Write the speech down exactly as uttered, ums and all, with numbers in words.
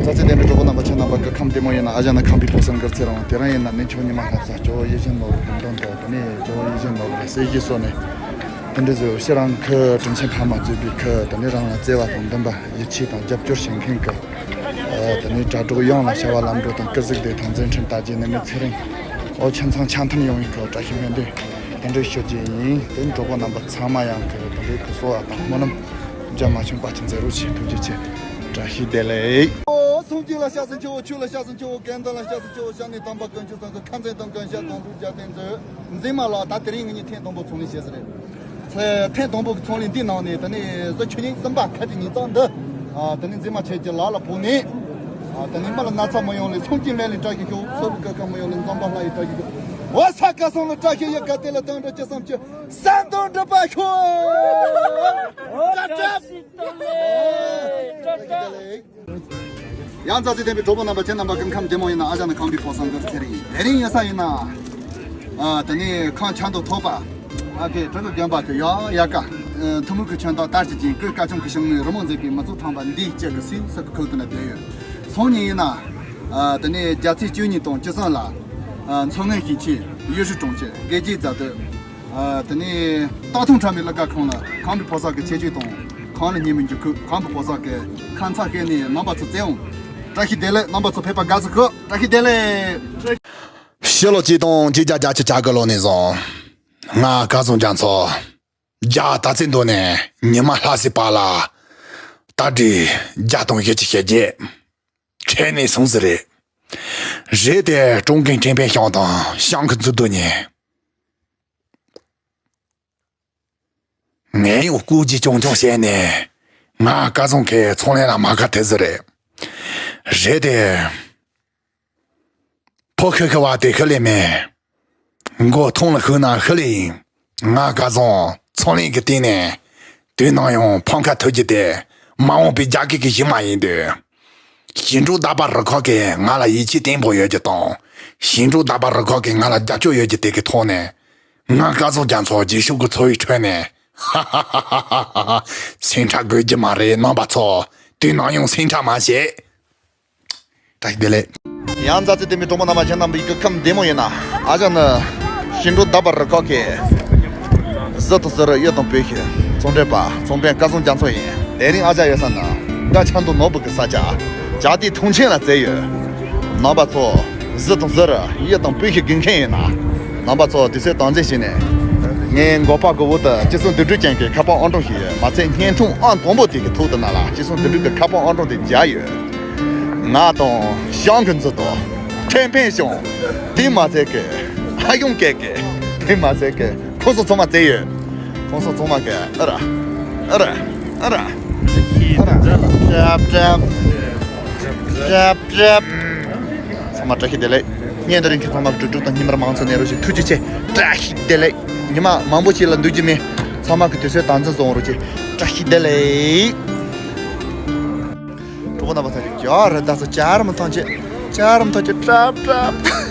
རྩ་ཚིག་ལྡན་པའི་གྲོགས་པོ་རྣམ་པ་ཁྱེད་རྣམ་པ་གི་ཁམས་བདེ་མོ་ཡིན་ན། ཨ་ཞང་ནི་ཁམས་པའི་ཕོ་གསར་མགུར་ཚེ་རིང་། དེ་རིང་ཡིན་ན་ནི་ཆོ་ཉི་མ་ལྷ་ས་ཇོ་བོ་ཡིད་བཞིན་ནོར་བུ་གི་མདུན་དུ། དེ་ནས་ཇོ་བོ་ཡིད་བཞིན་ནོར་བུ་ལ་གསོལ་ཞིག་གསོལ་ནས། དེ་འདྲ་ཟེར་ཕྱི་རང་ཁུ་དྲིན་ཆེན་ཕ་མ་གཙོས་པའི་ཁུ། དེ་ནས་རང་ལ་བརྩེ་བ་དང་འདུན་པ་ཡིད་ཆེས་དང་རྒྱབ་སྐྱོར་བྱེད་མཁན་གི། དེ་ནས་དྲ་གྲོགས་ཡོངས་ལ་བྱ་བ་ལམ་འགྲོ་དང་སྐུ་གཟུགས་བདེ་ཐང་མཛད་འཕྲིན་དར་རྒྱས། ནི་མི་ཚེ་རིང་། ཨོ་ཁྱིམ་ཚང་ཆ་མཐུན་ཡོང་བའི་ཁུ། བཀྲ་ཤིས་སྨོན་འདུན་དེ་འདྲ་ཞུ་རྒྱུ་ཡིན། དེ་གྲོགས་པོ་རྣམ་པ་ཚང་མ་ཡང་ཁུ་དེ་འདྲའི་ཁུ་གསོ་བ་དང་སྨོན་ལམ་རྒྱུན་མ་ཆུང་བ་ཅིག་མཛད་རོགས་བྱེད། ཐུགས་རྗེ་ཆེ། བཀྲ་ཤིས་བདེ་ལེགས། ཨོ་སུམ་གཅིག་ལ་སྐྱབས་སུ་མཆིའོ། ཆོས་ལ་སྐྱབས་སུ་མཆིའོ། དགེ་འདུན་ལ་སྐྱབས་སུ་མཆིའོ། སྐྱབས་གནས་དམ་པ་དཀོན་མཆོག་གསུམ་མཁའ་མཛད་དང་མགོན་ཞབས་དང་ལུས་རྒྱ་བསྟན་མཛོད་མཛེས་མ་ལགས། ད་དེ་རིང་ངེད་གཉིས་ཐེངས་དང་པོ་ཚོང་ལས་བྱེད་ས་རེད། ཐེངས་དང་པོ་གི་ཚོང་ལས་འདི་ནང་ནས་དེ་ནས་གཟའ་ཆོས་ཉིན་གསུམ་པ་ཁ་ཅིག་ཉིན་གཙང་འདི། ཨ་དེ་ནས་མཛེས་མ་ཁྱེད་ཀྱི་ལག་ལ་ཕོག་ནས། ཨ་དེ་ནས་མི་ལ་ན་ཚ་མི་ཡོང་ལེ། སུམ་གཅིག་སྨན་ལས་བཀྲ་ཤིས་ཤོག་སོ་རུ་ཀ་ཁ་མི་ཡོང་ལེ། འཛོམས་པ་ལྷ་ཡི་བཀྲ་ཤིས་ཤོག་བ་ས་ཀ་སོང་ལ་བཀྲ་ཤིས་ཡི་ག་དེ་ལ་དོན་འགྲུབ་ཀྱི་བསམ་ཅི་བསམ་དོན་འགྲུབ་པ་ཤོག་ཀྲ་ཀྲ། ཡང་རྩ་ཚིག་ལྡན་པའི་གྲོགས་པོ་རྣམ་པ་ཁྱེད་རྣམ་པ་སྐུ་ཁམས་བདེ་མོ་ཡིན་ན། ཨ་ཞང་ནི་ཁམས་པའི་ཕོ་གསར་མགུར་ཚེ་རིང་ཡིན། དེ་རིང་ཡིན་ས་ཡིན་ན། ཨ་དེ་ནས་ཁམས་ཆབ་མདོ་ཐོག་པ། ཨ་ཁེ་གྲི་གུ་རྒན་པ་ཁེ་ཡ་ཡ་ཀ་ཐུ་མུ་ཁུ་ཆོན་ཏོ་ལྟར་གྱི་ཅིང་ཀུན་དཀའ་ཆུང་གི་ཞིང་ནས་རི་མོ་མཛེས་པའི་མི་ཚོགས་ཁྲང་པ་འདིའི་དཀྱིལ་གི་སིའི་སི་གི་ཁུག་ཏུ་ན་བསྡད་ཡོད། སང་ཉིན་ཡིན་ན། ཨ་དེ་ནས་རྒྱལ་ཚེས་བཅུ་གཉིས་དང་བཅུ་གསུམ་ལ། ཨ་མཚོ་སྔོན་ཞིང་ཆེན་ཡུལ་ཤུལ་གྲོང་ཁྱེར་དགེ་རྒྱས་རྫ་སྟོད། ཨ་དེ་ནས་སྟག་ཐུང་ཁྲ་མའི་གླུ་གར་ཁང་ལ་ཁམས་པའི་ཕོ་གསར་གྱི་ཁྱད་ཆོས་དང་ཁམས་ལ་སྙན་མོའི་འགྱུར་ཁུག་ཁམས་པའི་ཕོ་གསར་གྱི་ཁ་མཚར་བཤད་ནས་རྣམ་པ་ཚོ་བཙལ་འོང་། བཀྲ་ཤིས་བདེ་ལེགས། རྣམ་པ་ཚོ་ཕེབས་པར་དགའ་བསུ་ཞུ། བཀྲ་ཤིས་བདེ་ལེགས། ཕྱི་ལོ་གཅིག་སྟོང་གཅིག་བརྒྱ་བརྒྱད་ཅུ་གྱ་དགུ་ལོ་ནས་བཟུང་། ང་སྐལ་བཟང་རྒྱ་མཚོ། རྒྱ་དར་རྩེ་མདོ་ནས་ཉི་མ་ལྷ་སའི་བར་ལ། རྟ་དྲེལ་བརྒྱ་དང་བཞི་བཅུ་ཞེ་བརྒྱད། ཁྲལ་ནས་སོང་ཟིག་རེད། རེད་དེ་ཀྲུང་གོའི་ཁྲེང་ཕེང་ཤང་དང་ཤང་གི་མཛུབ་ཏོ་ནས། ངས་ཡང་སྐུ་རྒྱུ་ཆུང་ཆུང་བྱས་ནས། ང་སྐལ་བཟང་ཁའི་ཚོང་ལས་ལ་མ་ཁ་ཐེ་ཟིག་རེད། རེད་དེ། ཕོ་ཤི་ཤི་བ་དེ་ཤི་ལེ་མེད། མགོ་ཐང་ལ་ཤི་ན་ཤི་ལེ་ཡིན། ང་སྐལ་བཟང་ཚོང་ལས་ཀྱི་སྟེང་ནས་དུས་ནམ་ཡང་ཕམ་ཁ་ཐུག་རྒྱུ་དེ་མ་འོངས་པའི་རྒྱ་སྐད་ཀྱི་གཞི་མ་ཡིན་དུས། ཞིང་འབྲོག་རྟ་པ་རུ་ཁག་གིས་ང་ལ་ཡིད་ཆེས་བརྟན་པོ་ཡོད་རྒྱུ་དང་། ཞིང་འབྲོག་རྟ་པ་རུ་ཁག་གིས་ང་ལ་རྒྱབ་སྐྱོར་ཡོད་རྒྱུ་དེ་གི་ཐོག་ནས། ང་སྐལ་བཟང་རྒྱ་མཚོ་རྗེས་ཕྱོགས་ཀྱི་འཚོ་བའི་ཁྲོད་ནས། ཧ་ཧ་ཧ་ཧ་ཧ། སེམས་ཁྲལ་དགོས་རྒྱུ་མ་རེད། རྣམ་པ་ཚོ་དུས་ནམ་ཡང་སེམས་ཁྲལ་མ་བྱེད། བཀྲ་ཤིས་བདེ་ལེགས། ཡང་རྩ་ཚིག་ལྡན་པའི་གྲོགས་པོ་རྣམ་པ་ཁྱེད་རྣམ་པའི་སྐུ་ཁམས་བདེ་མོ་ཡིན་ན། ཨ་ཞང་ནི་ཞིང་འབྲོག་རྟ་པ་རུ་ཁག་གི་གཟི་དང་གཟི་རུ་གཡུ་དང་བོད་ཤུལ་ཚོང་འབྲེལ་པ་ཚོང་དཔོན་སྐལ་བཟང་རྒྱ་མཚོ་ཡིན། དེ་རིང་ཨ་ཞང་ཡོད་ས་ནི་རྒྱ་ཆབ་མདོ་ནོར་བུ་གི་ས་ཆ་བྱ་དེ་ཐུང་ཆེན་ལ་བཙལ་ཡོད། རྣམ་པ་ཚོ་གཟི་དང་གཟི་རུ་གཡུ་དང་བོད་ཤུལ་དགོས་མཁན་ཡིན་ན། རྣམ་པ་ཚོ་དུས་ཚོད་དམ་འཛིན་བྱས་ནས། ངའི་མགོ་པ་གི་འོག་ཏུ་ཅི་གསུང་དུད་འགྲོ་ཅན་གྱི་ཁ་པར་ཨང་གྲངས་ཤིག་ཡོད། མ་ཚད་བརྙན་ཐུང་ཨང་དང་པོ་དེ་གི་ཐོག་ཏུ་ན་ལ་ཅི་གསུང་དུད་འགྲོ་གི་ཁ་པར་ཨང་གྲངས་དེ་བརྒྱབ་ཡོད། ང་དང་ཤང་གི་མཛུབ་ཏོ། ཁྲེང་ཕེང་ཤང་། དེ་མ་ཚད་ཀི། ཨ་ཡོང་སྐད་ཀི། དེ་མ་ཚད་ཀི། ཁོང་ཚོ་ཚང་མ་བཙལ་ཡོད། ཁོང་ཚོ་ཚང་མ་གི་ཨ་ར། ཨ་ར། ཨ་ར། ཨ་ར། ཀྲབ་ཀྲབ། ཀྲབ་ཀྲབ། ཚང་མ་བཀྲ་ཤིས་བདེ་ལེགས། བརྙན་དེ་རིང་གི་ཚང་མ་དྲུག་དྲུག་དང་སྙིང་པར་མང་ཚོགས་གནས་རོགས་ཞེས་ཐུགས་རྗེ་ཆེ། བཀྲ་ཤིས་བདེ་ལེགས། ཉི་མ་མང་པོ་ཞིག་ལ་འདུག་རྒྱུ་མེད། ཚང་མ་གི་དུས་ཚོད་དམ་འཛིན་བཟོ་འོང་རོགས་ཞེས་བཀྲ་ཤིས་བདེ་ལེགས། གྲོགས་པོ་རྣམ་པ་ཚང་མ་ཇོ་རུ་ད་སོ་ཅར་མ་ཐང་ཆེ། ཅར་མ་ཐང་ཆེ་ཀྲབ་ཀྲབ།